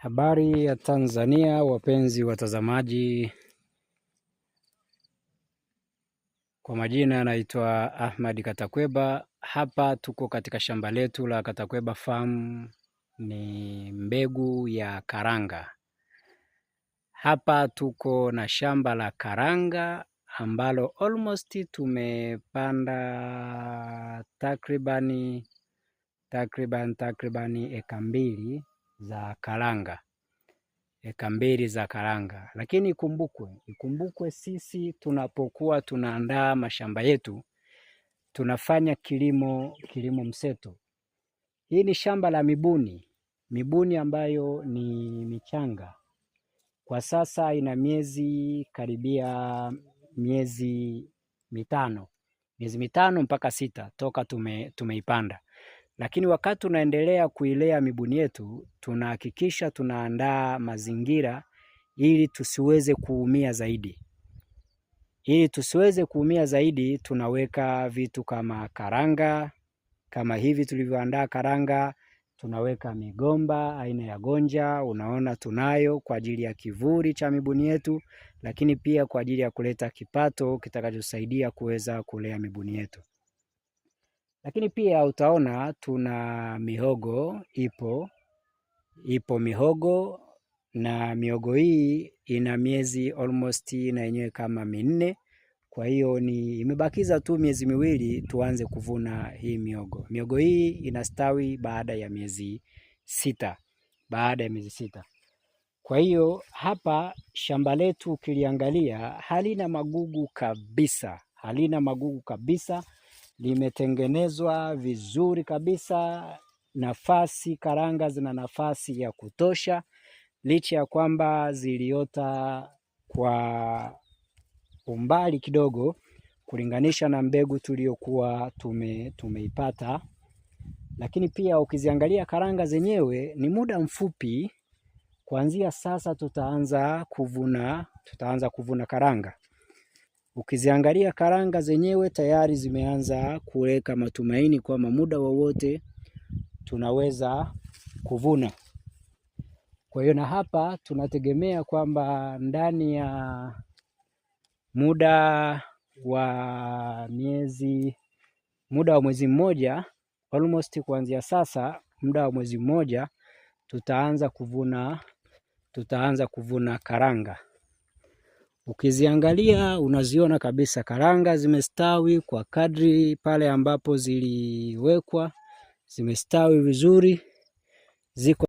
Habari ya Tanzania, wapenzi watazamaji, kwa majina anaitwa Ahmad Katakweba. Hapa tuko katika shamba letu la Katakweba Farm, ni mbegu ya karanga. Hapa tuko na shamba la karanga ambalo almost tumepanda takribani takribani eka 2 za karanga, eka 2 za karanga. Lakini ikumbukwe sisi tunapokuwa tunaandaa mashamba yetu tunafanya kilimo mseto. Hii ni shamba la mibuni, mibuni ambayo ni michanga kwa sasa, ina miezi karibia miezi 5, miezi 5 mpaka 6 toka tumeipanda. Lakini wakati tunaendelea kuilea mibuni yetu, tunahakikisha tunaandaa mazingira ili tusiweze kuumia zaidi. Ili tusiweze kuumia zaidi, tunaweka vitu kama karanga, kama hivi tulivyoandaa karanga, tunaweka migomba aina ya gonja, unaona tunayo kwa ajili ya kivuli cha mibuni yetu, lakini pia kwa ajili ya kuleta kipato kitakachosaidia kuweza kulea mibuni yetu. Lakini pia utaona tuna mihogo ipo mihogo na mihogo hii ina miezi almost na yenyewe kama 4. Kwa hiyo ni imebakiza tu miezi 2 tuanze kuvuna hii mihogo. Mihogo hii inastawi baada ya miezi 6, baada ya miezi 6. Kwa hiyo hapa shamba letu ukiliangalia halina magugu kabisa, halina magugu kabisa. Limetengenezwa vizuri kabisa, nafasi karanga zina nafasi ya kutosha, licha ya kwamba ziliota kwa umbali kidogo kulinganisha na mbegu tuliyokuwa tumeipata. Lakini pia ukiziangalia karanga zenyewe ni muda mfupi kuanzia sasa tutaanza kuvuna karanga. Ukiziangalia karanga zenyewe tayari zimeanza kuweka matumaini kwamba muda wowote tunaweza kuvuna. Kwa hiyo na hapa tunategemea kwamba ndani ya muda wa miezi, muda wa mwezi mmoja almost kuanzia sasa, muda wa mwezi mmoja tutaanza kuvuna karanga. Ukiziangalia unaziona kabisa karanga zimestawi kwa kadri pale ambapo ziliwekwa, zimestawi vizuri, ziko